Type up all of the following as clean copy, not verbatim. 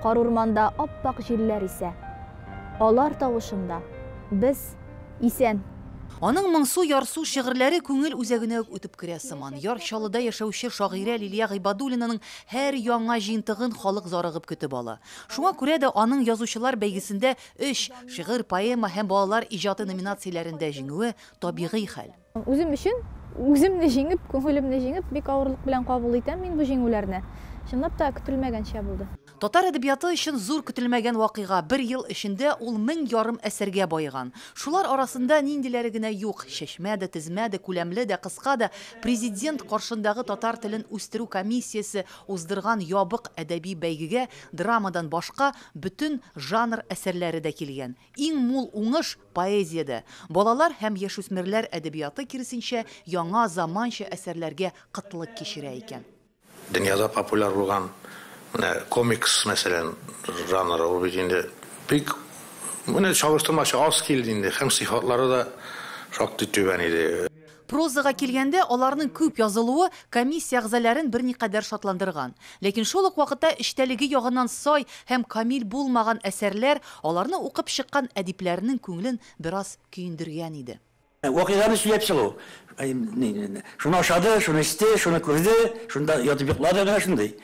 Карурманда ап-ак җилләр исә. Алар тавышында без исән! Аның моңсу-ярсу шигырьләре күңел үзәгенә үк үтеп керә сыман. Яр Чаллыда яшәүче шагыйрә Лилия Гыйбадуллинаның һәр яңа җыентыгын халык зарыгып көтеп ала. Шуңа күрә дә аның язучылар бәйгесендә өч, шигырь, поэма һәм балалар иҗаты номинацияләрендә җиңүе табигый хәл. Үзем өчен, үземне җиңеп, күңелемне җиңеп, бик авырлык белән кабул итәм мин бу җиңүләрне. Чынлап та, көтелмәгәнчә булды. Татар әдәбияты өчен зур көтелмәгән вакыйга, бер ел эчендә ул 1500 әсәргә баеган. Шулар арасында ниндиләре генә юк, чәчмә дә, тезмә дә, күләмле дә, кыска да, Президент каршындагы татар телен үстерү комиссиясе уздырган ябык әдәби бәйгегә драмадан башка бөтен жанр әсәрләре дә килгән. Иң мул уңыш, поэзиядә. Балалар һәм яшүсмерләр әдәбияты, киресенчә, яңа, заманча әсәрләргә кытлык кичерә икән. Дөньяда популяр булган менә комикс, мәсәлән, жанры, ул бит инде бик менә чагыштырмача аз килде инде һәм сыйфатлары да шактый түбән иде. Прозага килгәндә, аларның күп язылуы комиссия әгъзаларын берникадәр шатландырган. Ләкин шул ук вакытта эчтәлеге ягыннан сай һәм камил булмаган әсәрләр аларны укып чыккан әдипләрнең күңелен бераз көендергән иде. Вакыйганы сөйләп чыгу. Шуны ашады, шуны эчте, шуны күрде, шунда ятып йоклады, менә шундый.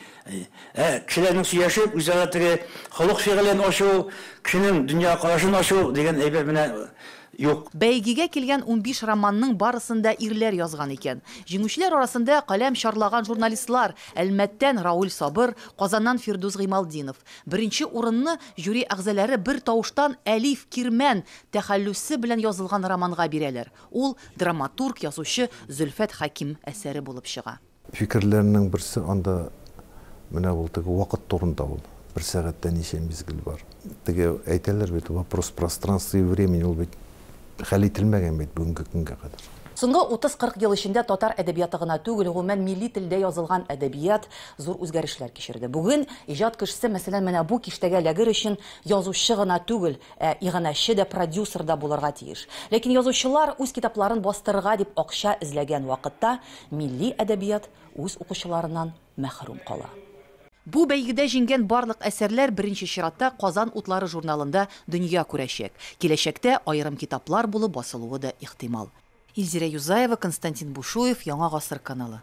Ә кешеләрнең сөйләшеп, үзара теге холык-фигылен ачу, кешенең дөнья карашын ачу дигән әйбер менә юк. Бәйгегә килгән 15 романның барысын да ирләр язган икән. Җиңүчеләр арасында каләм чарлаган журналистлар, Әлмәттән Рауль Сабыр, Казаннан Фирдүс Гыймалтдинов. Беренче урынны жюри әгъзалары бер тавыштан Әлиф Кирмән тәхәллүсе белән язылган романга бирәләр. Ул драматург, язучы Зөлфәт Хәким әсәре булып чыга. Фикерләрнең берсе анда менә ул теге вакыт турында ул. Бер сәгатьтә ничә мизгел бар. Теге әйтәләр бит, вопрос пространства и времени, ул бит хәл ителмәгән бит бүгенге көнгә кадәр. Соңгы 30-40 ел эчендә татар әдәбияты гына түгел, гомумән милли телдә язылган әдәбият зур үзгәрешләр кичерде. Бүген иҗат кешесе, мәсәлән, менә бу киштәгә эләгер өчен язучы гына түгел, ә иганәче дә, продюсер да булырга тиеш. Ләкин язучылар үз китапларын бастырырга дип акча эзләгән вакытта милли әдәбият үз укучыларыннан мәхрүм кала. Бу бәйгедә җиңгән барлык әсәрләр беренче чиратта Казан утлары журналында дөнья күрәчәк. Киләчәктә аерым китаплар булып басылуы да ихтимал. Илзирә Юзаева, Константин Бушуев, Яңа гасыр каналы.